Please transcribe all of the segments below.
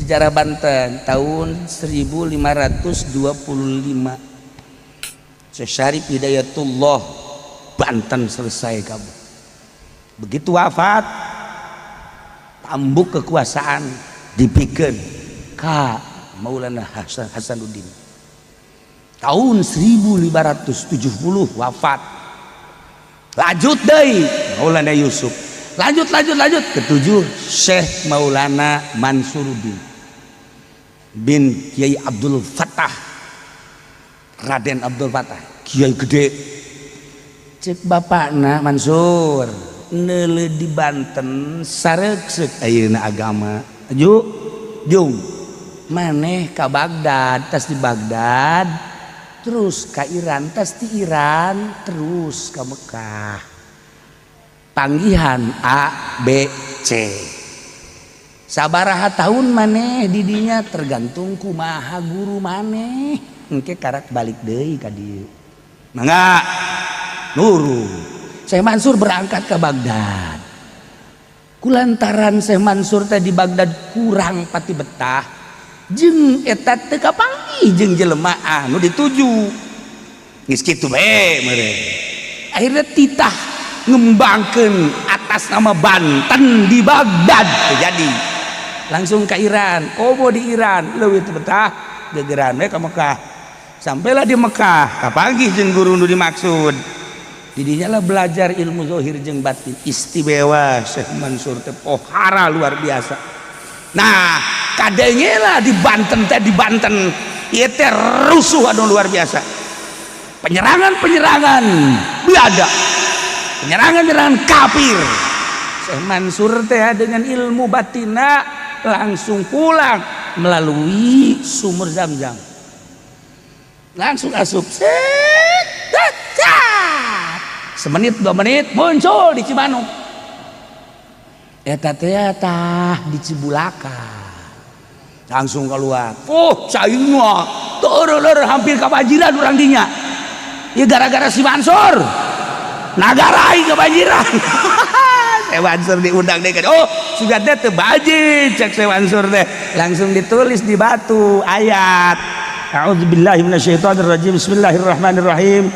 Sejarah Banten tahun 1525, Syekh Syarif Hidayatullah, Banten selesai kamu. Begitu wafat, tambuk kekuasaan dipikeun ka Maulana Hasanuddin. Tahun 1570 wafat, lanjut deui Maulana Yusuf, lanjut, lanjut, lanjut, ketujuh Syekh Maulana Mansuruddin bin Kiai Abdul Fattah, Raden Abdul Fattah, Kiai gede. Cek bapakna, "Mansur, neuleuh di Banten sareuk ayeuna agama ju jung maneh ka Baghdad, tas di Baghdad terus ka Iran, tas di Iran terus ka Mekah, panggihan A B C. Sabaraha tahun maneh didinya tergantung kumaha guru maneh. Engke karak balik deui ka dieu." Mangga nuru. Syekh Mansur berangkat ke Baghdad. Kulantaran Syekh Mansur teh di Baghdad kurang pati betah jeung eta teu kapanggih jeung jelema anu dituju, geus kitu bae meureun. Akhirnya titah ngembangkeun atas nama Banten di Baghdad terjadi. Langsung ke Iran, komo di Iran leuwih teu betah, gegeran we ka Mekah. Sampailah di Mekah, kapanggih jeung guru nu dimaksud. Didinya lah belajar ilmu zohir jeung batin. Istimewa Syekh Mansur teh, pohara luar biasa. Nah, kadenge lah di Banten teh, di Banten ieu teh rusuh anu luar biasa, penyerangan-penyerangan Belanda, penyerangan-penyerangan kafir. Syekh Mansur teh dengan ilmu batina langsung pulang melalui sumur Zam-Zam, langsung asup set, semenit 2 menit muncul di Cimanuk eta teh, tah di Cibulakan langsung keluar. Oh, caina turun hampir kebanjiran urang dinya ya, gara-gara si Mansur nagara aing kebanjiran. Syekh Mansur diundang deh. "Oh, sudah teh teu banjir," cek Syekh Mansur teh. Langsung ditulis di batu ayat, "A'udzubillahi minasyaitonirrajim, bismillahirrahmanirrahim."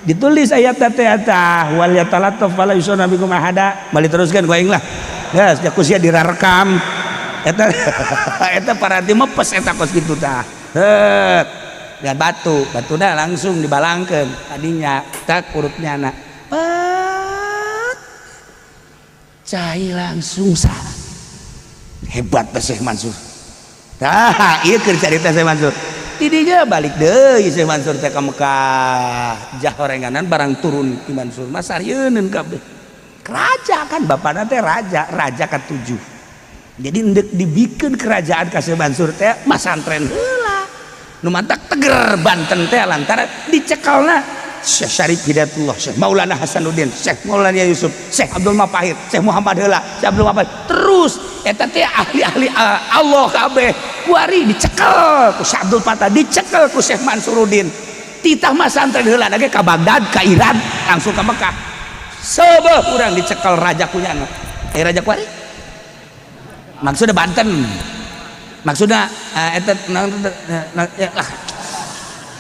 Ditulis ayat teh eta, "Wal yatalattaf wala yusonna bikum ahada." Balik teruskan ku aing lah ya, ku sia dirarekam eta. Eta paranti mepes eta kos kitu tah. Heuh, dan batu batuna langsung dibalangkeun tadinya tak urutnya na pat cai langsung sah. Hebat teh Syekh Mansur. Tah, ieu keur carita Syekh Mansur. Tidinya balik deui Syekh Mansur teh ka Mekah, jahorenganan barang turun ti Mansur mah sarieun kabeh. Raja kan bapakna teh raja, raja katujuh. Jadi endek dibikin kerajaan ka Syekh Mansur teh masantren heula. Nu mantak teger Banten teh lantaran dicekalna Syekh Syarif Hidayatullah, Syekh Maulana Hasanuddin, Syekh Maulana Yusuf, Syekh Abdul Mapahir, Syekh Muhammad heula, Syekh Abdul Mapahir. Terus eta teh ahli-ahli Allah kabeh. Kuari dicekel ku Syekh Abdul Fatah, dicekel ku Syekh Mansuruddin. Titah masantren heula ge ka Baghdad, ka Iran, langsung ka Mekah. Seubeuh urang dicekel raja kunyana. Eh, raja kuari? Maksudnya Banten. Maksudnya eta ya lah.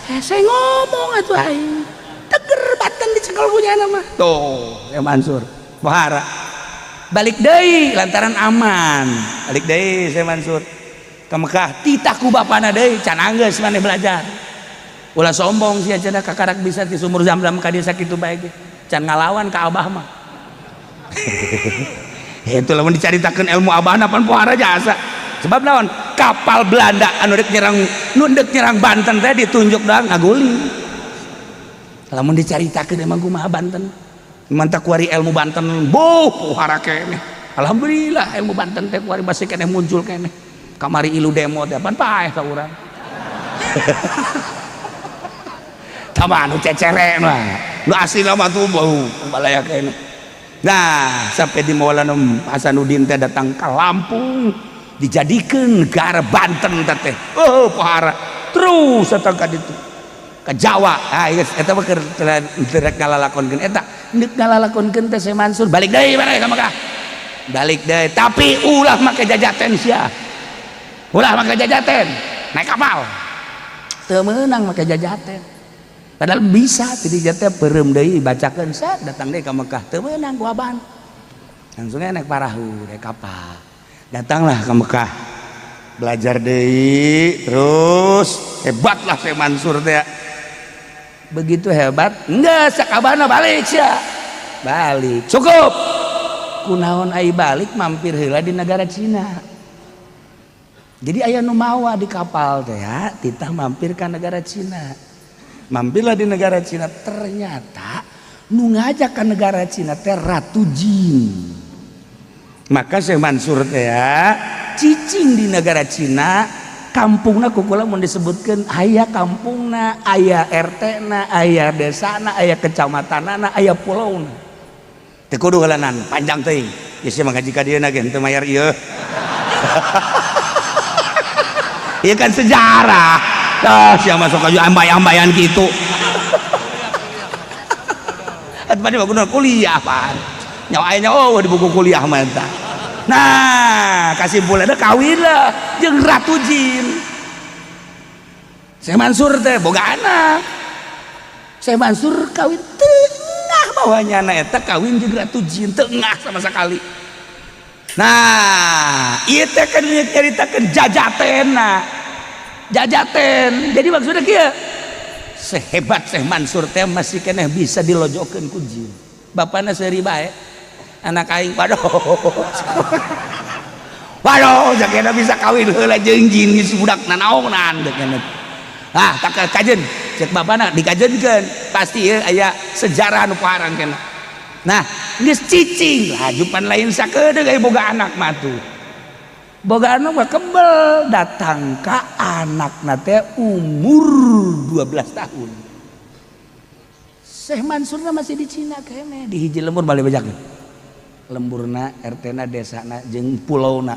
Eh, saya ngomong atuh aing. Teger Banten dicekel punya mah. Tuh, ya Mansur. Pohara. Balik deui lantaran aman. Balik deui Syekh Mansur ke Mekah, titah ku bapana deui, "Can anggeus maneh belajar. Ulah sombong sia cenah, kakarak bisa di sumur Zam-Zam ka dieu sakitu bae ge. Can ngalawan ka abah mah." Itu lamun dicaritakeun ilmu abahna pan pohara jasa. Sebab naon? Kapal Belanda anu dek nyerang, nu dek nyerang Banten teh ditunjuk doang ngaguling. Lamun dicaritakeun emang kumaha Banten. Mantak kuari ilmu Banten boh pohara keneh. Alhamdulillah ilmu Banten teh kuari masih keneh muncul keneh. Kamari ilu demo teh pan paeh ka urang. Tama anu cecere mah. Nu asli mah tuh bau balaya keneh. Nah, sampai di Maulana Hasanuddin teh datang ke Lampung, dijadikan negara Banten teh. Oh, pohara. Terus datang ka ditu. Ke Jawa. Ah, geus eta mah keur rek ngalalakonkeun eta. Deuk ngalalakonkeun teh Syekh Mansur balik deui mana ka Mekah. Balik deui, tapi ulah make jajaten sia. Ulah make jajaten, naik kapal. Teu meunang make jajaten. Padahal bisa ti dinya teh peureum deui bacakeun sat datang deui ka Mekah teu meunang ku abahna. Langsung naik parahu, naik kapal. Datanglah ke Mekah. Belajar deui terus hebatlah Syekh Mansur teh. Begitu hebat, enggak sakabana balik sia. Balik. Cukup. Kunaon ai balik mampir heula di negara Cina. Jadi aya nu mawa di kapal teh ya, titah mampir ka negara Cina. Mampirlah di negara Cina, ternyata nu ngajak ka negara Cina teh Ratu Jin. Maka Syekh Mansur teh ya, cicing di negara Cina, kampungna kukula mun disebutkeun aya kampungna, aya RT-na, aya desana, aya kecamatanana, aya pulauna. Teu kudu heulanan panjang teuing. Ieu sia mah ngaji ka dieu ge teu mayar ieu. Ieu kan sejarah. Dah sia masuk aja ambay-ambayan gitu. Atuh mah kudu kuliah pan. Nyawa aya nyawa di buku kuliah mah eta. Nah, kasimpulanna kawin lah jeung Ratu Jin. Syekh Mansur teh boga anak. Syekh Mansur kawin tengah bawahnya na eta kawin jeung Ratu Jin tengah sama sekali. Nah, ieu teh kan nyaritakeun jajatena. Jajaten. Jadi maksudnya kieu. Sehebat Syekh Mansur teh masih keneh bisa dilojokeun ku jin. Bapana seuri bae. Anak aing waduh. Waduh, sakena bisa kawin heula jeung jin geus budak nanaonan deuk. Ah, tak kajen, cek bapana dikajenkeun. Pasti ieu aya sejarah nu parang kena. Nah, geus cicing lajupan lain sakedeung aya boga anak mah tuh. Boga anak mah kebel datang ka anakna teh umur 12 tahun. Syekh Mansurna masih di Cina kene di hiji lembur balik bejakeun. Lemburna, RT-na, desana jeung pulauna.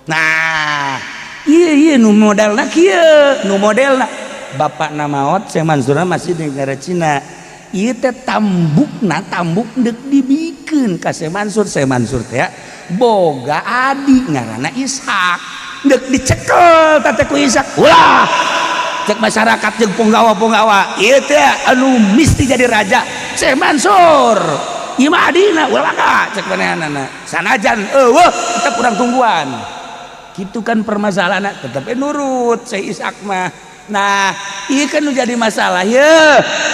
Nah, ieu ieu nu modelna kieu, nu modelna bapakna maot Syekh Mansurna masih di negara Cina. Ieu teh tambukna tambuk deuk dibikeun ka Syekh Mansur. Syekh Mansur teh boga adi ngaranna Ishak. Deuk dicekel teh ku Ishak. Ulah cek masyarakat jeung punggawa-punggawa ieu teh anu misti jadi raja Syekh Mansur. Ieu mah adina ulah ka cek manehanana. Sanajan eueuh tetep urang tungguan. Kitu kan permasalahanna tetep nurut Syekh Ishak mah. Nah, ieu kan nu jadi masalah ye.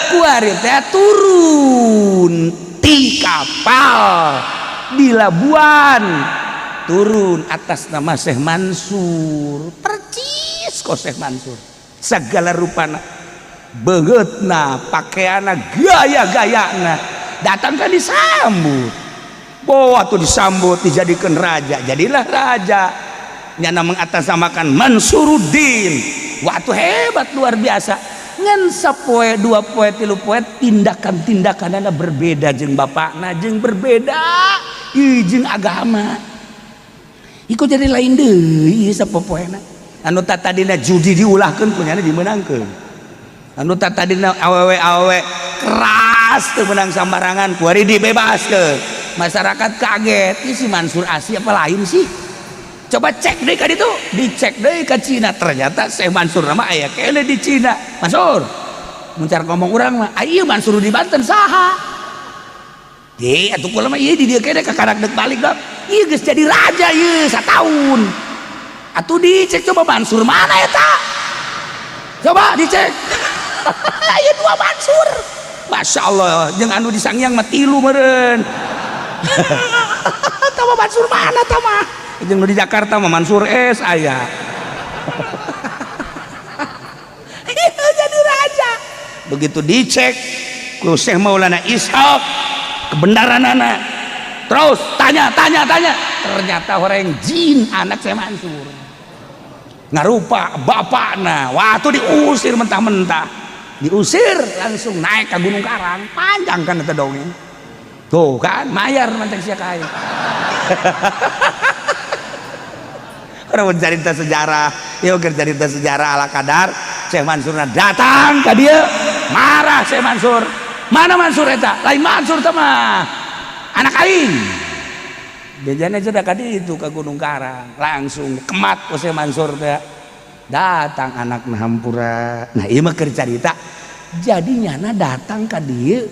Kuari teh turun ti kapal di Labuan. Turun atas nama Syekh Mansur. Percis kok Syekh Mansur. Segala rupana beungeutna, pakaianna, gaya-gayana. Datang kan disambut. Bawa tuh disambut dijadikan raja. Jadilah raja. Nyana mengatasnamakan Mansuruddin. Waktu hebat luar biasa. Ngan sapoe dua poe tilu poe tindakan-tindakanana berbeda jeung bapakna jeung berbeda jeung agama. Iku jadi lain deui sapopoena. Anu tadina judi diulahkeun kunyana dimeunangkeun. Anu tadina awewe-awewe keras teu meunang sambarangan kuari dibebaskeun. Masyarakat kaget, ini si Mansur asli apa lain sih? Coba cek deh ka ditu, dicek deui ka Cina, ternyata Syekh Mansur nama aya keneh di Cina. Mansur, mun cara ngomong urang mah, ieu Mansur di Banten saha? Deh, atuh kula mah ieu di dieu keneh kakarak deuk balik dong. Ieu geus jadi raja ieu sataun. Atuh dicek coba Mansur mana eta? Coba dicek. Aya dua Mansur. Masya Allah, jeung anu di Sangiang mah tilu meureun. Tah mah Mansur mana tah mah? Jeung nu di Jakarta mah Mansur S aya. Jadi raja. Begitu dicek ku Syekh Maulana Ishaq kebenaranana. Terus tanya tanya tanya, ternyata orang jin anak Syekh Mansur. Ngarupa bapakna, waktu diusir mentah-mentah. Diusir langsung naik ke Gunung Karang, panjang kan eta dongeng. Tuh kan, mayar manteng sia ka aing. Orang cerita sejarah, yuk cerita sejarah ala kadar. Syekh Mansurna datang ke dia, marah Syekh Mansur. Mana Mansur eta? Lain Mansur teh mah. Anak aing. Bejana sudah kadi itu ke Gunung Karang, langsung kemat ku Syekh Mansur teh. Datang anak hampura. Nah, ieu mah keur carita. Jadi nyana datang ka dieu,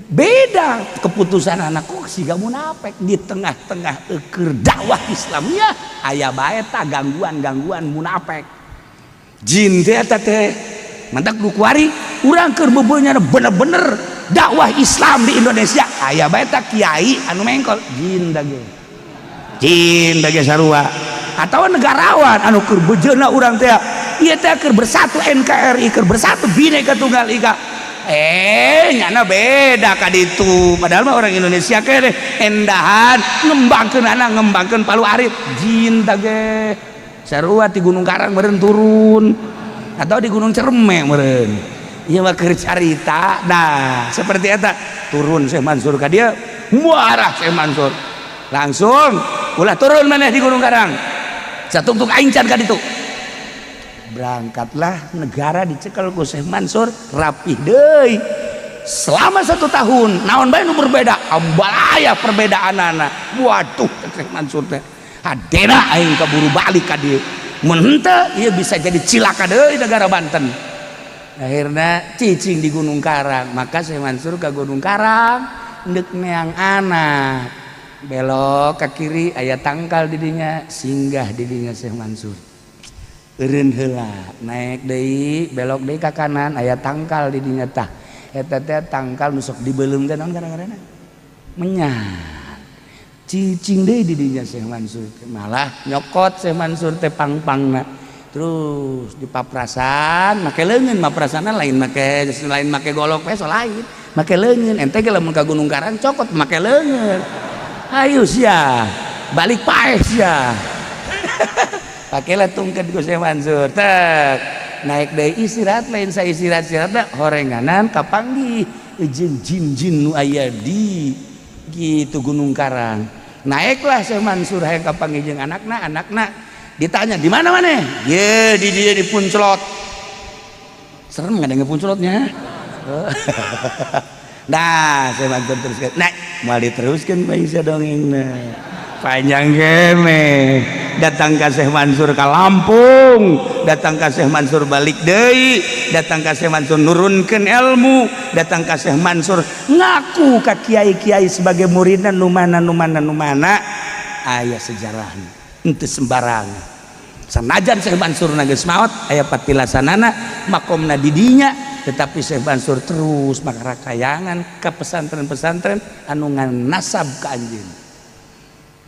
beda keputusan anakku siga munafik di tengah-tengah eukeur dakwah Islamnya, aya bae ta gangguan-gangguan munafik. Jin teh eta teh mantak nu kuari urang keur beubeulnya bener-bener dakwah Islam di Indonesia, aya bae ta kiai anu mengkol, jin da ge, jin da ge sarua, atau negarawan anu keur bejeuna urang teh, ieu teh keur bersatu NKRI, keur bersatu Bhinneka Tunggal Ika, eh nyana beda ka ditu. Padahal mah orang Indonesia kene endahan ngembangkeun anak, ngembangkeun Palu Arit. Jin da ge sarua, di Gunung Karang meureun turun atau di Gunung Cerme meureun. Ieu mah keur carita. Nah, seperti eta turun Syekh Mansur ka dieu, muarah Syekh Mansur langsung, "Ulah turun maneh di Gunung Karang, satungtung aing can ka ditu." Berangkatlah, negara dicekel ku Syekh Mansur, rapih deui selama satu tahun. Naon bae nu berbeda, ambalaya perbedaanana. Waduh, Syekh Mansur teh, hadena aing kaburu balik ka dieu, mun henteu ieu bisa jadi cilaka deui negara Banten. Akhirnya cicing di Gunung Karang. Maka Syekh Mansur ke Gunung Karang ndek neang anak, belok ke kiri aya tangkal didinya, singgah didinya Syekh Mansur. Eureun heula, naik deui, belok deui ka kanan, aya tangkal didinya. Tah, eta teh tangkal nu sok dibeuleum teh, naon kadang-kadang, menyan. Cicing deui didinya Syekh Mansur, malah nyokot Syekh Mansur teh pang-pangna, terus dipaprasan make leungeun. Maprasana lain make, lain make golok peso, lain, make leungeun. Ente ge lamun ka Gunung Karang cokot make leungeun, hayu sia balik paeh sia. Pakailah tungket ku Syekh Mansur, tek naik deui, istirahat, lain saya istirahat, istirahat horenganan kapanggih jeung jin-jin nu aya di gitu Gunung Karang. Naiklah Syekh Mansur hayang kapanggih jeung anakna. Anakna ditanya, "Di mana mana?" "Ye, di dia di Punclot." Serem nggak ada Punclotnya. Nah, Syekh Mansur teruskan, nah mau diteruskan Pak Isa dongeng panjang kene. Datang ke Syekh Mansur ke Lampung, datang ke Syekh Mansur balik deui, datang ke Syekh Mansur nurunkan ilmu, datang ke Syekh Mansur ngaku ke kiai-kiai sebagai muridna, nu mana, nu mana, nu mana. Aya sejarahnya, itu sembarangan. Sanajan Syekh Mansur geus maot, aya patilasanana, makomna didinya, tetapi Syekh Mansur terus makarakayangan ke pesantren-pesantren anu nasab ke anjeun.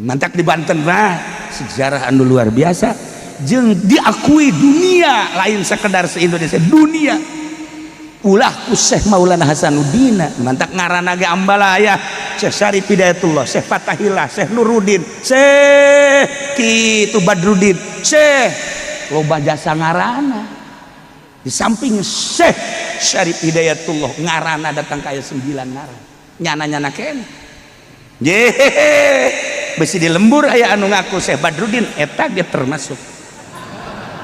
Mantak di Banten mah sejarah anu luar biasa jeung diakui dunia, lain sekedar se Indonesia, dunia, ulah ku Syekh Maulana Hasanuddin. Mantak ngaranna ge ambalaya, Syekh Syarif Hidayatullah, Syekh Fatahillah, Syekh Nuruddin, Syekh kitu Badruddin, Syekh loba jasa ngaranna. Di samping Syekh Syarif Hidayatullah, ngaranna datang kaya sembilan ngaran, nyana-nyana kene. Yehehe, besi di lembur aya anu ngaku Syekh Badruddin, eta dia termasuk,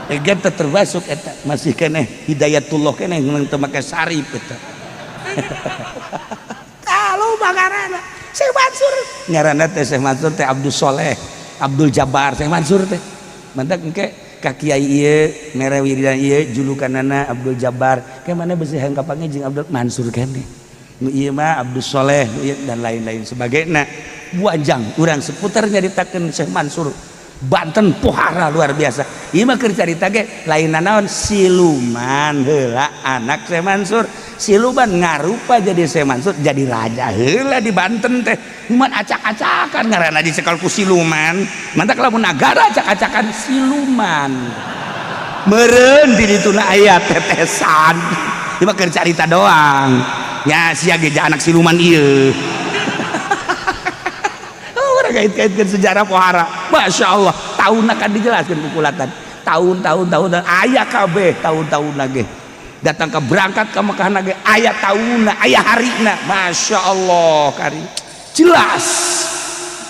eta termasuk, eta masih keneh Hidayatullah keneh teu make Syarif eta. Kalau ngaranna Syekh Mansur, ngaranna teh Syekh Mansur teh Abdul Soleh Abdul Jabbar. Syekh Mansur teh mantak engke ka kiai ieu mere wiridan ieu, julukanana Abdul Jabbar, ke mana besi hayang kapanggih jeung Abdul Mansur keneh, nu ieu mah Abdul Soleh dan lain-lain sebagainya. Panjang urang seputar nyaritakeun Syekh Mansur Banten, pohara luar biasa. Ieu mah keur carita ge lain naon, siluman heula anak Syekh Mansur, siluman ngarupa jadi Syekh Mansur, jadi raja heula di Banten teh. Cuman acak-acakan ngaranna dicekel ku siluman. Mantak lamun nagara acak-acakan, siluman meureun di dituna aya tetesan. Ieu mah keur carita doang ya, sia ge anak siluman ieu. Kait-kaitkan sejarah pohara, masya Allah. Tahun akan dijelaskan kukulatan tahun-tahun tahun aya kabeh tahun-tahun lagi datang ke berangkat ke Mekah lagi aya tahun, aya harina. Masya Allah, kari jelas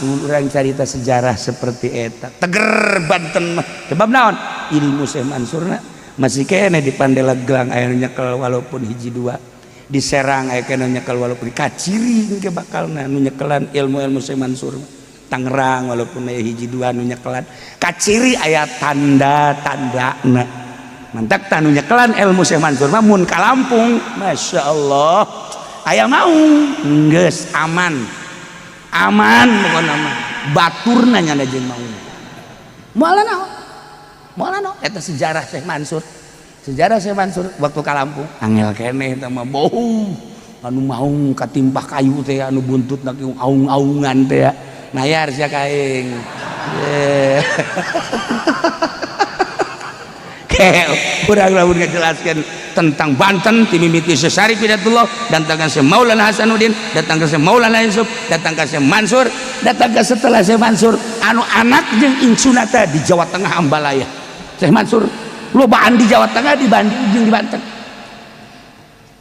orang cerita sejarah seperti eta teger Banten mah. Sebab naon, ilmu Syekh Mansurna masih kene di Pandeglang aya nyekel walaupun hiji dua, di Serang aya kene nyekel walaupun kaciri ke bakalna nu nyekelan ilmu-ilmu Syekh Mansur. Tangerang walaupun aya hiji dua nu nyekelan kaciri aya tanda-tandana mantak tah nu nyekelan ilmu Syekh Mansur mah mun ka Lampung Masya Allah aya maung geus aman aman pokona mah baturna nyana jeung maung moal naon moal naon eta sejarah Syekh Mansur. Sejarah Syekh Mansur waktu ka Lampung angel keneh eta mah bau anu maung katimpah kayu teh anu buntutna aung-aungan teh nayar sia ka aing. Kurang lamun ngajelaskeun tentang Banten ti mimiti Syekh Syarif Hidayatullah datang ka Syekh Maulana Hasanuddin, datang ka Syekh Maulana Yusuf, datang ka Syekh Mansur, datang ka setelah Syekh Mansur anu anak jeung incuna teh di Jawa Tengah Ambalaya. Syekh Mansur lobaan di Jawa Tengah dibanding jeung di Banten.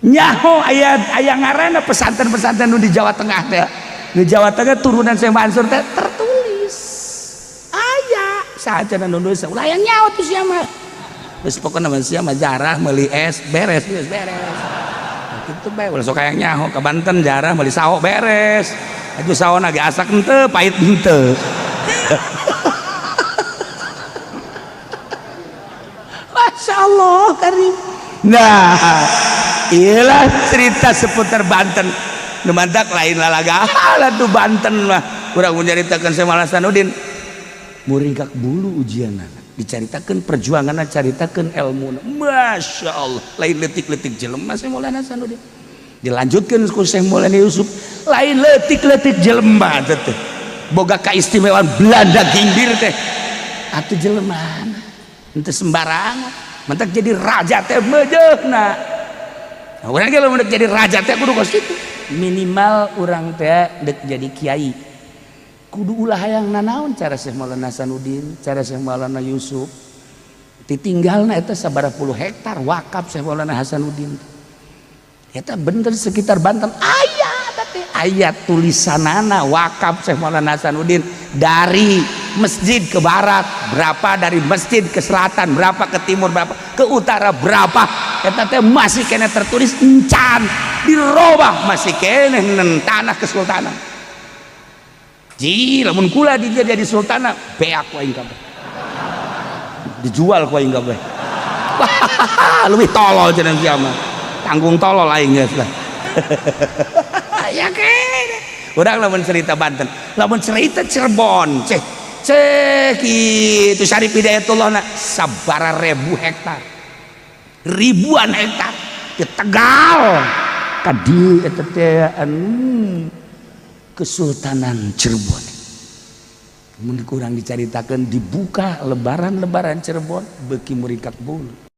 Nyaho aya aya ngaranna pesantren-pesantren nu di Jawa Tengah teh. Di Jawa Tengah turunan Syekh Mansur teh tertulis. Aya saha nu nulis ulah yang nyaho tuh sia mah. Geus pokona mah sia mah jarah meuli es beres geus beres. Kitu bae ulah sok hayang nyaho ka Banten jarah meuli sawo beres. Atuh sawona ge asak henteu pahit henteu. Masya Allah karim. Nah, iyalah cerita seputar Banten. Nu mantak lain lalaga lah tuh Banten mah. Urang menceritakan Syekh Maulana Hasanuddin muringkak bulu ujianana. Dicaritakeun perjuanganna, caritakeun ilmuna. Masya Allah, lain leutik-leutik jelema Syekh Maulana Hasanuddin. Dilanjutkeun ku Syekh Maulana Yusuf, lain leutik-leutik jelema teh. Boga kaistimewaan Belanda ginggir teh. Atuh jelema henteu sembarangan. Mantak jadi raja teh meujeuhna. Nah, urang ge lamun jadi raja teh kudu kos kitu. Minimal urang teh dek jadi kiai. Kudu ulah hayang nanaon cara Syekh Maulana Hasanuddin, cara Syekh Maulana Yusuf. Ditinggalna eta sabaraha puluh hektar wakaf Syekh Maulana Hasanuddin. Eta bener sekitar Banten aya teh aya tulisanana wakaf Syekh Maulana Hasanuddin dari masjid ke barat berapa, dari masjid ke selatan berapa, ke timur berapa, ke utara berapa. Eta teh masih kena tertulis encan dirobah masih kena tanah kesultanan. Ji lamun kula di dia jadi sultana beak ku aing kabeh, dijual ku aing kabeh. Leuwih tolol cenah sia mah, tanggung tolol aing geus lah. Ya kene urang lamun cerita Banten, lamun cerita Cirebon ceh ceh kitu Syarif Hidayatullah na sabara ribu hektar, ribuan hektar di Tegal ka dieu eta teh anu Kesultanan Cirebon. Mun kurang dicaritakeun dibuka lebaran-lebaran Cirebon beuki muringkak bulu.